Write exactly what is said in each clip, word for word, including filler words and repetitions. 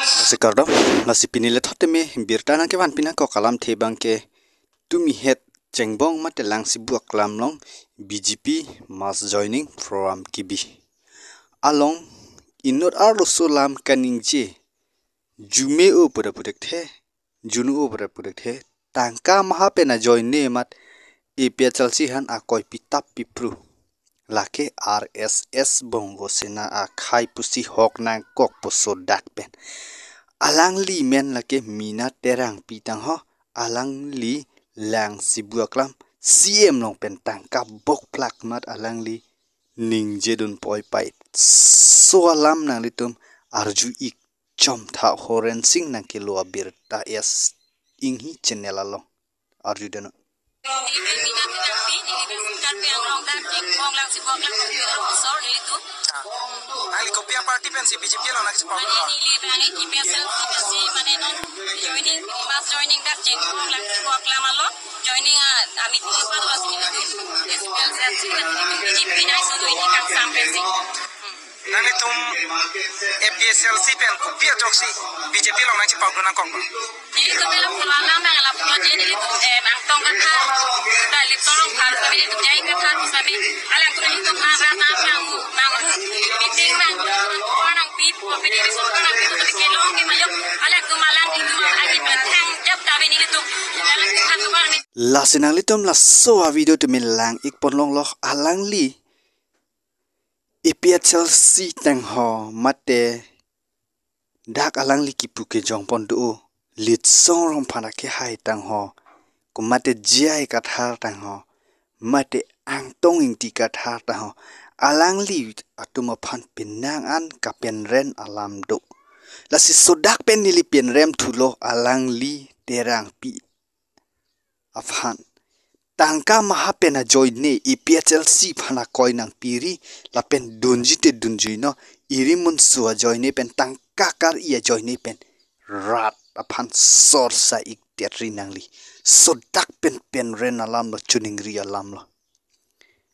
Lasi kardom, lasi pini lethot teme birta nangkevan pinangkok alamthe abangke tumihet chengbong mate Langsibu aklam along B J P mass joining program kebi. Along inut arloso alam kaningje, jume-o pu ta puthekthe, junu-o pu ta puthekthe, tangka maha pen ajoine amat A P H L C aphan akoi pitap pipru. Lake R S S Bongo Sena akhai pusi hok nangkokpo sodak pen. Alangli men lake Meena Terangpi tangho, alangli Langsibu aklam C M along pen tangka bokplak amat alangli ningjedun poi pai. So alam nanglitum arju ik chomtha, Horen Sing nangkelo abirta S Inghi channel along. Arju deno. Nangli kopi aparty pensi B J P along nangkachepon? Mane neli bang A P H L C pensi mane non joining, mass joining dak chengbong Langsibu aklam along. Joining a, ami tili pan lasi nelitum A P H L C pensi B J P nangso joining kangsam pensi. Nanglitum A P H L C pen kopi ajoksi B J P along nangchepakdun nangkok? Nelitum alam semalam nang alam pulo je nelitum, eh, Angtong Kathar, ta Lipsong Rongphar sami nelitum Jai Kathar sami, alangtum nelitum arat nang nang meeting nang nang pi, kopi di so nang pi, tapi kelong ke mayok, alangtum alang nelitum agi pen thangjap ta nelitum, alangtum kan keluar ni. Lasi nanglitum laso avideo teme lang ikpon longlo, alangli A P H L C tangho mate dak alangli kipu kejongpon do-o Litsong Rongphar akhai tangho, ko mate Jai Kathar tangho, mate Angtong Ingti Kathar tangho, alangli atum aphan penang an kapenren alam do. Lasi sodak pen neli penrem thulo alangli Terangpi aphan. Tangka maha pen ajoine A P H L C aphan akoi nangpiri lapen dunji te dunji no, iri munsu ajoine pen tangka kar-i ajoine pen rat aphan sorsa ik tetri nangli. Sodak pen penren alam lo, choningri alam lo.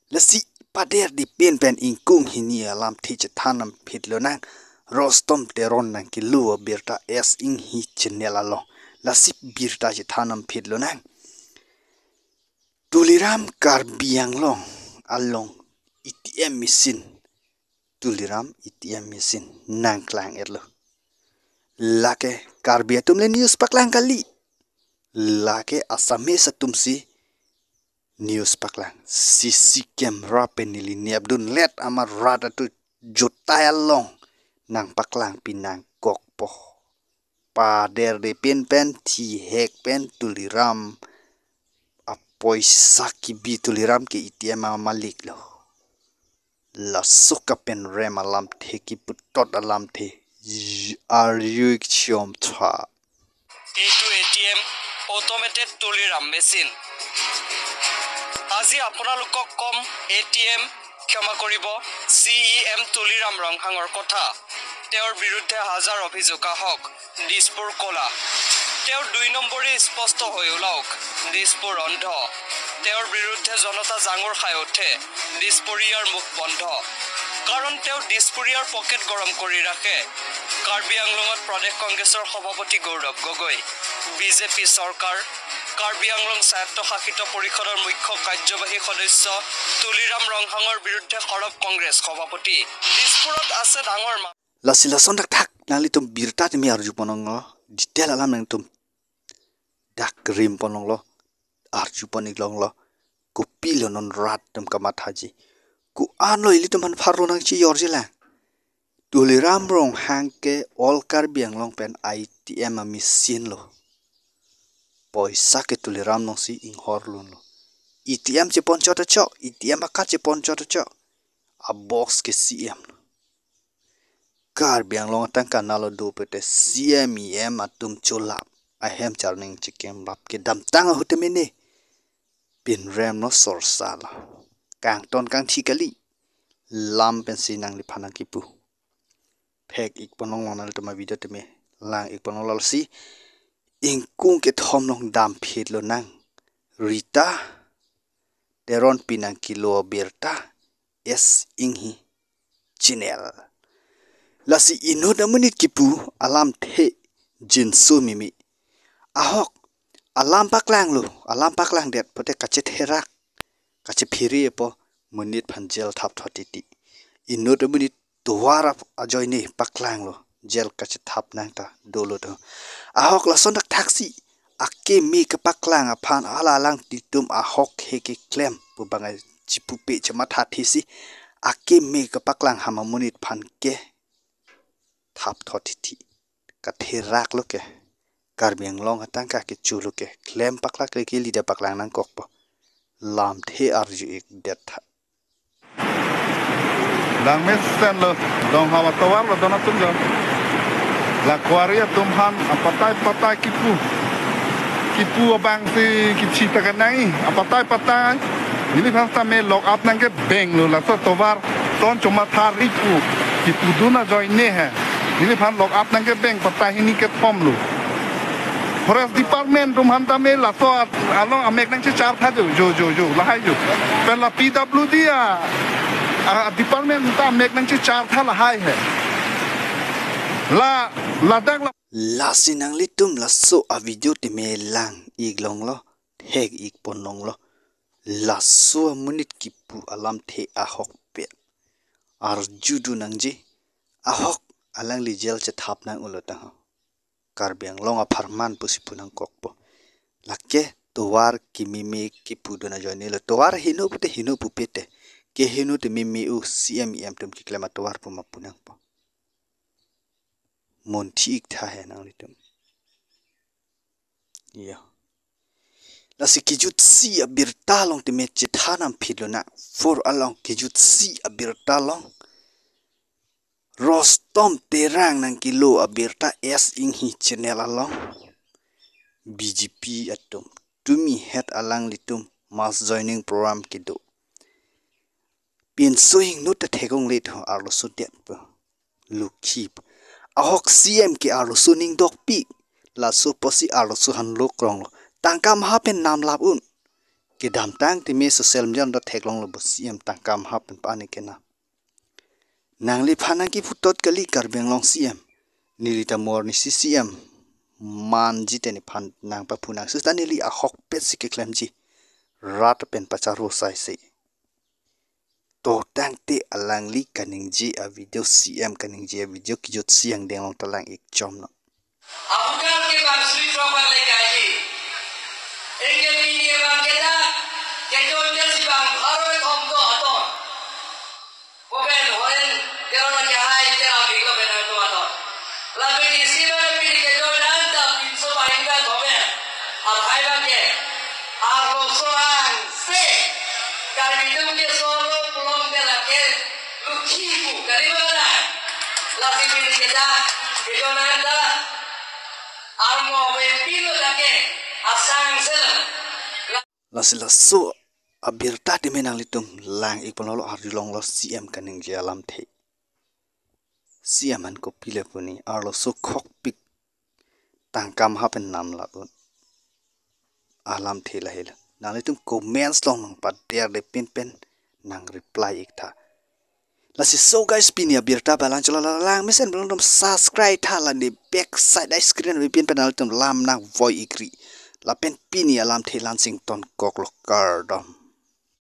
Lasi pader di pen pen ingkung hini alamthe chethan nangphit lonang. Rostom Teron nangkelo abirta S Inghi channel along. Lasi birta chethan nangphit lonang. Tuliram Karbi Anglong along A T M machine. Tuliram A T M machine nangklang-etlo. Lake Karbi atum le news paklang kali. Lake Assamese atumsi news paklang. C C camera pen neli nepdunlet amat rat atum jutai along nangpaklang pinangkokpo. Pader di pen pen thihek pen Tuliram apoisa kebi, Tuliram ke A T M amalik lo. Laso kapenrem alamthe, kiputot alamthe arju ik chomtha. এইটো এ T M automated Tuliram মেচিন। আজি আপোনালোকক ক'ম এ T M, ক্ষমা কৰিব, চি E M Tuliram ৰংহাঙৰ কথা। তেওঁৰ বিৰুদ্ধে হাজাৰ অভিযোগ আহক, দিছপুৰ ক'লা। তেওঁৰ দুই নম্বৰী স্পষ্ট হৈ ওলাওক, দিছপুৰ অন্ধ। তেওঁৰ বিৰুদ্ধে জনতা জাঙুৰ খাই উঠে, দিছপুৰীয়াৰ মুখ বন্ধ। কাৰণ তেওঁ দিছপুৰীয়াৰ পকেট গৰম কৰি ৰাখে। কাৰ্বি আংলঙত প্ৰদেশ কংগ্ৰেছৰ সভাপতি গৌৰৱ গগৈ, বি জে পি চৰকাৰ, কাৰ্বি আংলং স্বায়ত্তশাসিত পৰিষদৰ মুখ্য কাৰ্যবাহী সদস্য তুলিৰাম ৰংহাঙৰ বিৰুদ্ধে সৰব কংগ্ৰেছ সভাপতি। দিছপুৰত আছে ডাঙৰ মা- Lasi lason thakthak nanglitum birta teme arjupon longlo, detail alam nangtum dak rimpon longlo, arjupon ik longlo, kopilo non rat atum kamathaji. Ko-an lo ilitum aphan pharlo nangchijorji lang. Tuliram Ronghang ke all Karbi Anglong pen A T M a machine lo. Poisa ke Tuliram alongsi inghor lunlo. A T M chepon chot achok, A T M a-card chepon chot achok. A box ke C M lo. Karbi Anglong atangka nalo do pute C M E M atum cholap, ahem charning chikim lap kedamtang ahut temene pinrem lo, sorsa lo. Kangton kangthi kali. Lam pensi nangliphan nangkipu. Phek ikpon longlo nanglitum avideo teme, lang ikpon longlo si. Ingkung kethom along damphit lonang. Rita Teronpi nangkelo abirta S Inghi channel. Lasi inut amonit kipu alamthe jinso mimi. Ahok alam paklanglo, alam paklangdet pote kachetherak, kachephere po, monit aphan jail thap thot titi. Inut amonit tovar ap- ajoine paklanglo, jail kachethap nang ta dolo do. Ahok lason dak thaksi akeme kepaklang aphan hala alanglitum ahok he keklem pu bang chipupe chematha thesi, akeme kepaklang ham amonit aphan ke thap thot titi. Katherak lo ke. Karbi Anglong atangka kecho lo ke. Klem paklak le ke leader paklang nangkokpo. Lamthe arju-ikdet tha. Langmesen lo, donghap atovar lo don atum jo. La quarry atum aphan apatai patai kipu. Kipu abang si kichi ta kanai, apatai patai. Neliphan tame lock up nangkebeng lo, laso tovar ton chomatha ri pu. Kipudun ajoine he. Neliphan lock up nangkebeng patai hini kethom lo. Forest Department atum aphan tame laso at- along amek nangchechar tha jo, jo, jo, jo, lahai jo. Pen la P W D a, a department ta amek nangchechar tha lahai he. La, ladak la. Lasi nanglitum laso a video tame lang-ik longlo, thek-ik pon longlo. Laso amonit kipu alamthe ahokpet arjudun nangji. Ahok alangli jail chethap nang-olo tangho. Karbi Anglong apharman pusi pu nangkokpo. Lake tovar kememe kipudun ajoine lo. Tovar heno pute heno pupe te. Keheno te meme-o, C M E M atum keklem atovar pu ma pu nangpo. Monthi-ik tha he nanglitum. Iyo. Lasi kejutsi abirta along tame chethan nangphit lonang. Four along kejutsi abirta along. Rostom Terang nangkelo abirta S Inghi channel along. B J P atum tumi het alanglitum mass joining program kedo. Pinso hingno ta thek-ong le tho arloso det po. Lukhi po. Ahok C M ke arloso ning dokpi. Laso pusi arloso han lo kronglo. Tangka maha pen namlap un. Kedamtang tame social media ta theklonglo bo C M tangka maha pen pa-an kenam. Nangliphan nangkiputot kali Karbi Anglong C M. Neli ta morni si C M manji te nephan nangpapu nang. Seta neli ahokpet si keklemji. Rat pen pacharo sai se. To tangte alangli kaningje a video, C M kaningje a video kejutsi angdeng along ta lang-ik chom non. Abukar ke bang sui throk bang le kaji. Engke pini bang ke dak, ke jon ke si bang pharo thom do aton. Open horen, ke ron ke hai, ke ram iklo ke nang do aton. Lapen isi bang pini ke jon nang ta pinso bang ingka thome. Aphai bang ke. Arloso angse. Karbi atum ke solo pulong ke lake. Lukhi pu kali mana? Lasi pini ke dak, ke jon nang ta. Armo ave pilo lake, asang sel. Lasi laso abirta tame nanglitum lang-ik pon longlo, arjulonglo C M kaningje alamthe. C M an kopilo pu ne, arloso khokpik tangka maha pen namlap un. Alamthe lahelo. Nanglitum comments along nangpader de pinpen nang reply-ik tha. Lasi so guys, pini abirta balang cholo, la langmesen belong dom subscribe tha la de backside a screen ave pinpen nanglitum lam nangvoi-ik ri. Lapen pini alamthe la-an si ingtonkoklo, kardom.